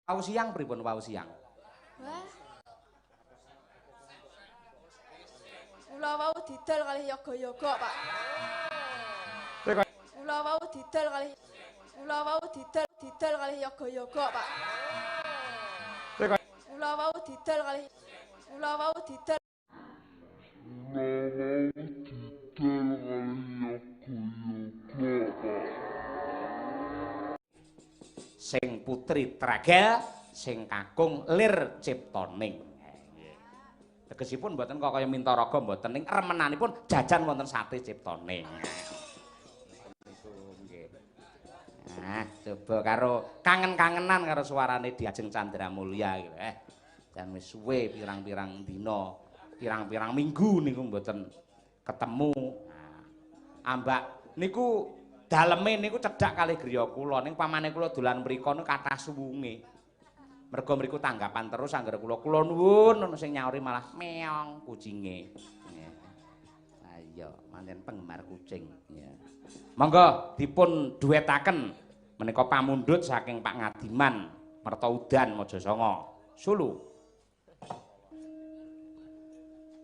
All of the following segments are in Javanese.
Wau siang pripun wau siang? Wah. Kula wau didol kalih yoga-yoga, Pak. Kula wau didol kalih kula wau didol didol kalih yoga-yoga, Pak. Kula wau didol kalih kula wau didol yoga-yoga, Pak. Sing putri tragel, sing kakung lir ciptaning. Tegesipun mboten kok kaya Mintaraga mboten, ning remenanipun jajan wonten sate ciptaning. Niku nggih. Nah, coba karo kangen-kangenan karo suarane Diajeng Candra Mulya iki. Jan wis suwe pirang-pirang dina, pirang-pirang minggu niku mboten ketemu. Nah, ambak niku daleme niku cedhak kalih griya kula, ning pamane kula dolan mriku niku kathah suwunge. Mergo mriku tanggapan terus anggere kula kula nuwun ana sing nyauri malah meong kucinge. Ha iya, pancen penggemar kucing. Ya. Monggo dipun duetaken menika pamundhut saking Pak Ngadiman Mertaudan Mojosanga, Solo.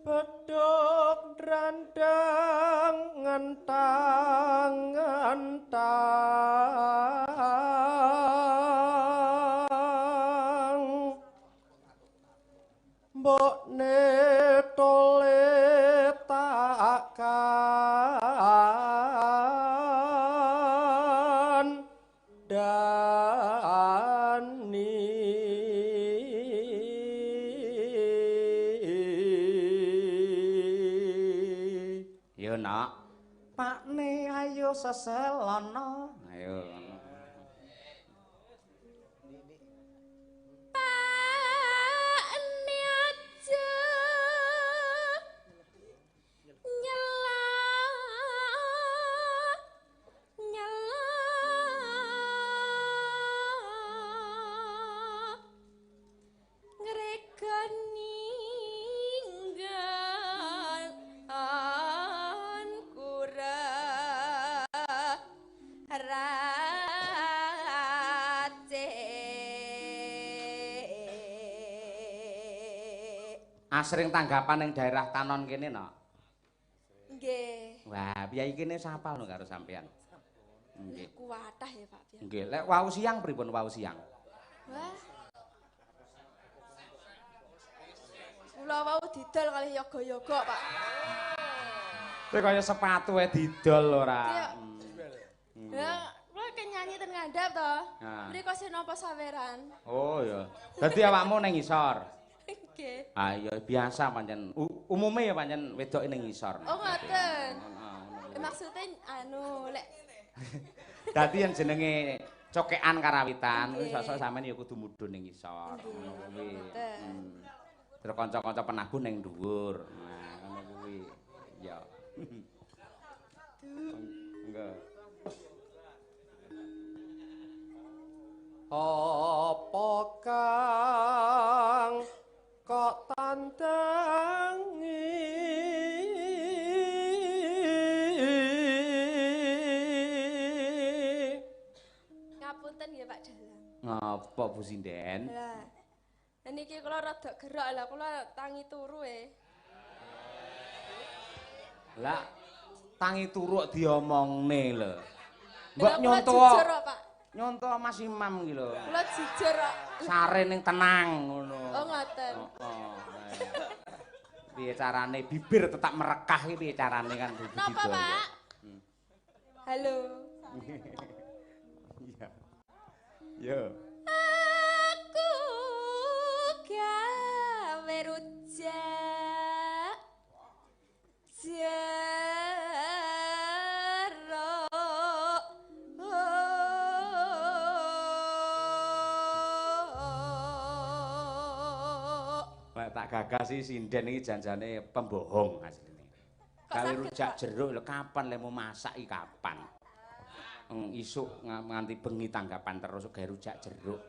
Bedhog drandang ngentang ngentang mbokne tole takkan dani. Yo nak, pakne ayo seselono. Ayo. Pakne aja nyela nyela ngregani nggal Asring tanggapan ning daerah Tanon kene, Nok. Nggih. Wah, piye kene sapal no karo sampean. Nggih. Kuwatah ya, Pak. Nggih, lek wau siang pripun wau siang? Wah. Kula wau didol kalih yoga-yoga, Pak. Kowe kaya sepatu wae didol ora. Lah, kula kan nyanyi ten ngandhap to. Mriko sing nampa saweran. Oh iya. Dadi awakmu ning ngisor. Nggih. Ah iya biasa pancen. Umume ya pancen wedoke ning ngisor. Oh ngoten. Maksude anu lek dadi yen jenenge cokekan karawitan kuwi sosok sampean ya kudu mudhun ning ngisor. Ngono kuwi. Terus kanca-kanca penabuh ning dhuwur. Nah, ngono kuwi. Ya. Enggak. Apa kang kok tandangi Ngapunten nggih Pak Dalang. Ngapa Bu Sinden? Lah niki kula rada gerak lah, kula tangi turu e. Lah tangi turu kok diomongne lho. Mbok nyonto. Jujur kok, Pak. Nyonto Mas Imam iki lho. Kula jujur kok. Sare ning tenang ngono. Oh ngoten. Heeh. Piye carane bibir tetap merekah iki piye carane kan budidaya. Napa, Pak? Halo. Iya. Yo. Aku gawe rujak jeruk. Lek tak gagas sih sinden iki janjane pembohong asline. Gawe rujak jeruk lho kapan lek mau masak iki kapan? Isuk nganti bengi tanggapan terus gawe rujak jeruk.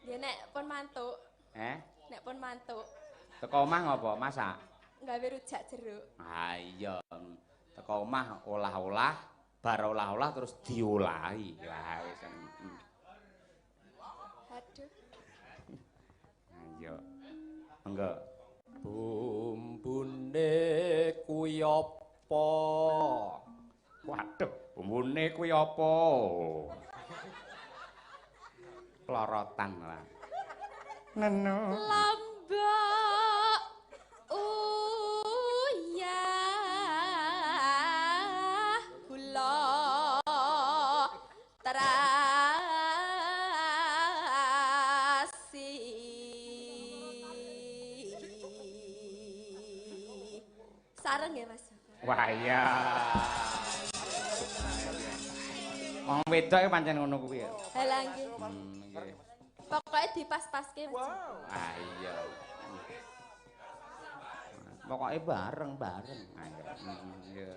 Ya nek pun mantuk. Nek pun mantuk. Teko omah ngopo? Masak? Gawe rujak jeruk. Ha iya. Teko omah olah-olah, bar olah-olah terus diolahi. Wah wis. Aduh. Ayo. Monggo. Bumbune kuwi apa? Waduh, bumbune kuwi apa? Klorotan lah. Neno. Lombok uyah gula terasi. Sareng ya Mas. Wah iya. Wong wedok iki pancen ngono kuwi ya. Halah nggih. Nggih. Pokoke dipas-paske Mas. Ah iya. Pokoke bareng-bareng. Ayo. Iya.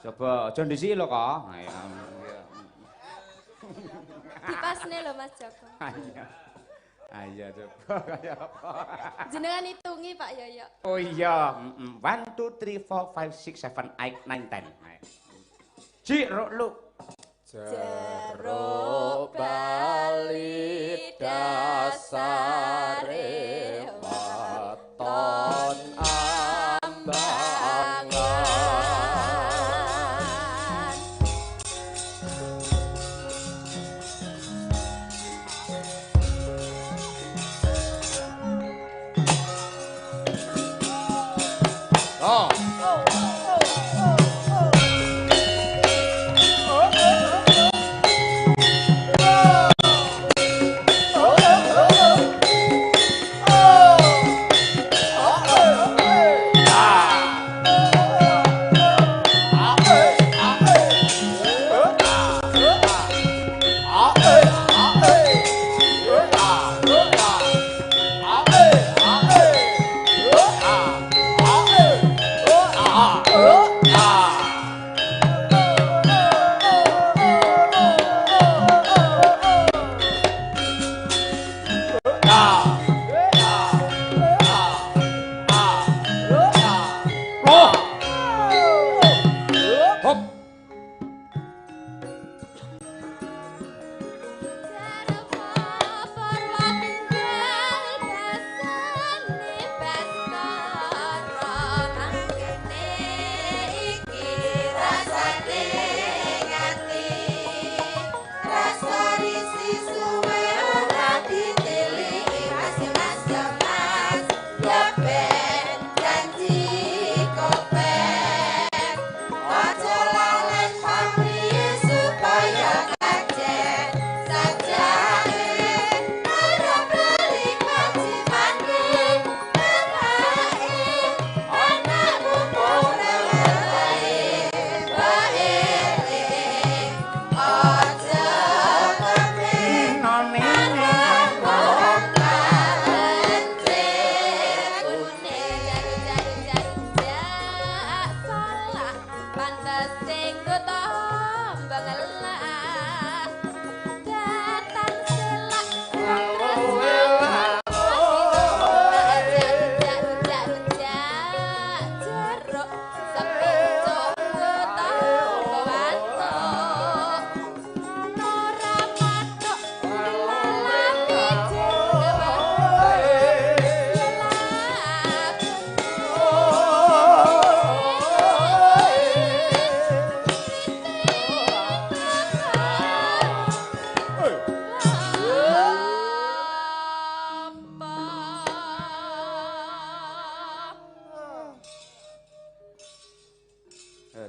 Coba aja ndhisiki lho kok. Ayo. Iya. Dipasne lho Mas Joko. Ayo. Ayo coba kaya apa. Jenengan hitungi Pak Yoyo. Oh iya, 1 2 3 4 5 6 7 8 9 10. Ji ruk lu. Jeruk bali dasare waton ambangan. Oh.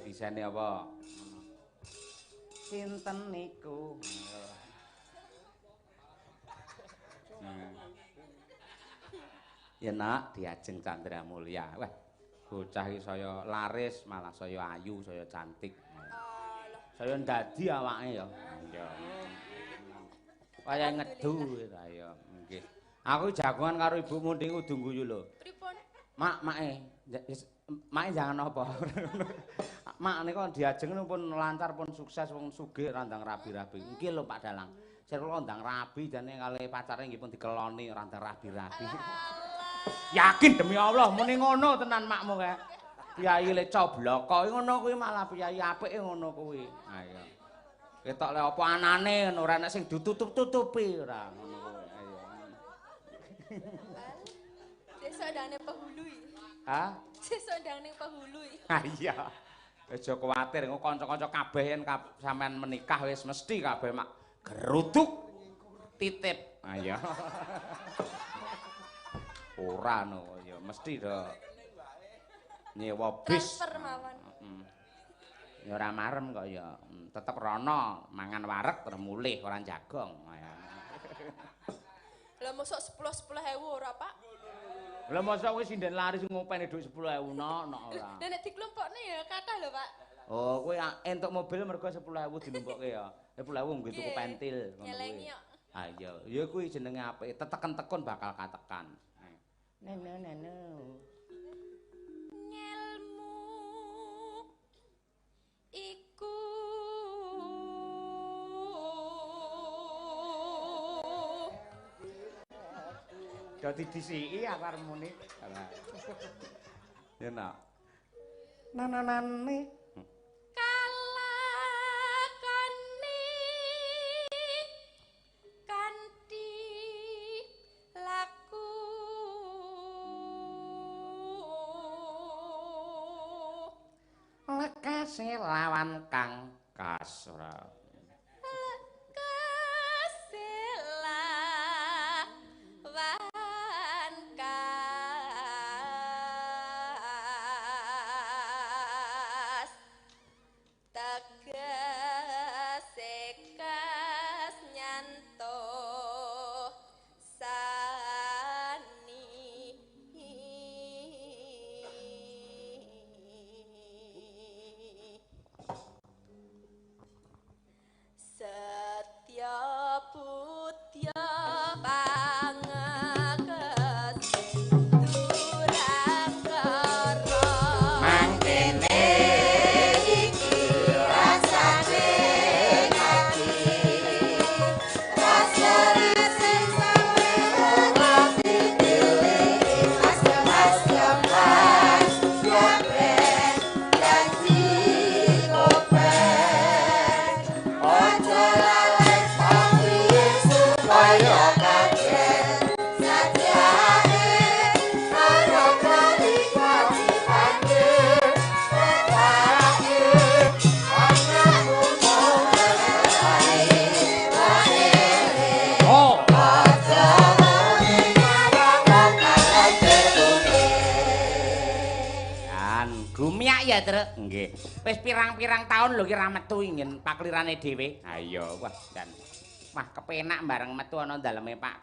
Disene apa? Sinten niku? Ya nak diajeng Candra Mulya. Wah, bocah iki saya laris, malah saya ayu, saya cantik. Saya ndadi awake ya. Iya. Kaya ngedu ta ya. Nggih. Aku jagongan karo ibumu nding kudu guyu lho. Pripun? Mak, make. Make jangan apa. Mak nika diajeng pun lancar pun sukses wong sugih randang rabi-rabi. Nggih lho Pak Dalang. Sing kula ndang rabi jane kalih pacare nggih pun dikeloni randang rabi-rabi. Yakin demi Allah muni ngono tenan makmu kae. Piyayi le cobloko ngono kuwi malah piyayi apike ngono kuwi. Ayo. Ketok le apa anane ngono ora enek sing ditutup-tutupi ora ngono kuwi. Ayo. Sesuk ndang ning penghulu iki. Hah? Sesuk ndang ning penghulu iki. Ha iya. Aja kuwatir engko kanca-kanca kabeh yen sampean menikah wis mesti kabeh mak geruduk titip. Ha iya. Ora no ya mesti do nyewa bis. Transfer mawon. Ya ora marem kok ya. Tetep rono mangan wareg terus mulih ora jagong. Lah mosok 10-10 ewu ora, Pak? Lah mosok kuwi sinden laris ngopeni dhuwit 10.000 no ora. Lah nek diklompokne ya kathah lho, Pak. Oh, kowe entuk mobil mergo 10.000 dilumpukke ya. 10.000 nggo tuku pentil ngono kuwi. Nyelengi kok. Ha iya, ya kuwi jenenge apik, teteken-tekun bakal katekan. Neno neno. Ngelmu iku dadi disiki aku arep muni. Ya nak. Nananane kalakone kanthi laku lekase lawan kang kas ora. Lekase lawan kas tegese kas nyanto sani. Setya putya pangekes durang kara Mangkene iki rasane ati rasa sing ora dipilih mas mas mas ben janji kopen ojo lalek pamrih supaya kaget sajake ora kali kewajibane petake anakmu wae Oh. aja muni marang karepe Kan gumyak ya, Truk. Nggih. Wis pirang-pirang taun lho ki ra metu ingin paklirane dhewe. Ha iya, wah jan. Wah kepenak bareng metu ana daleme Pak.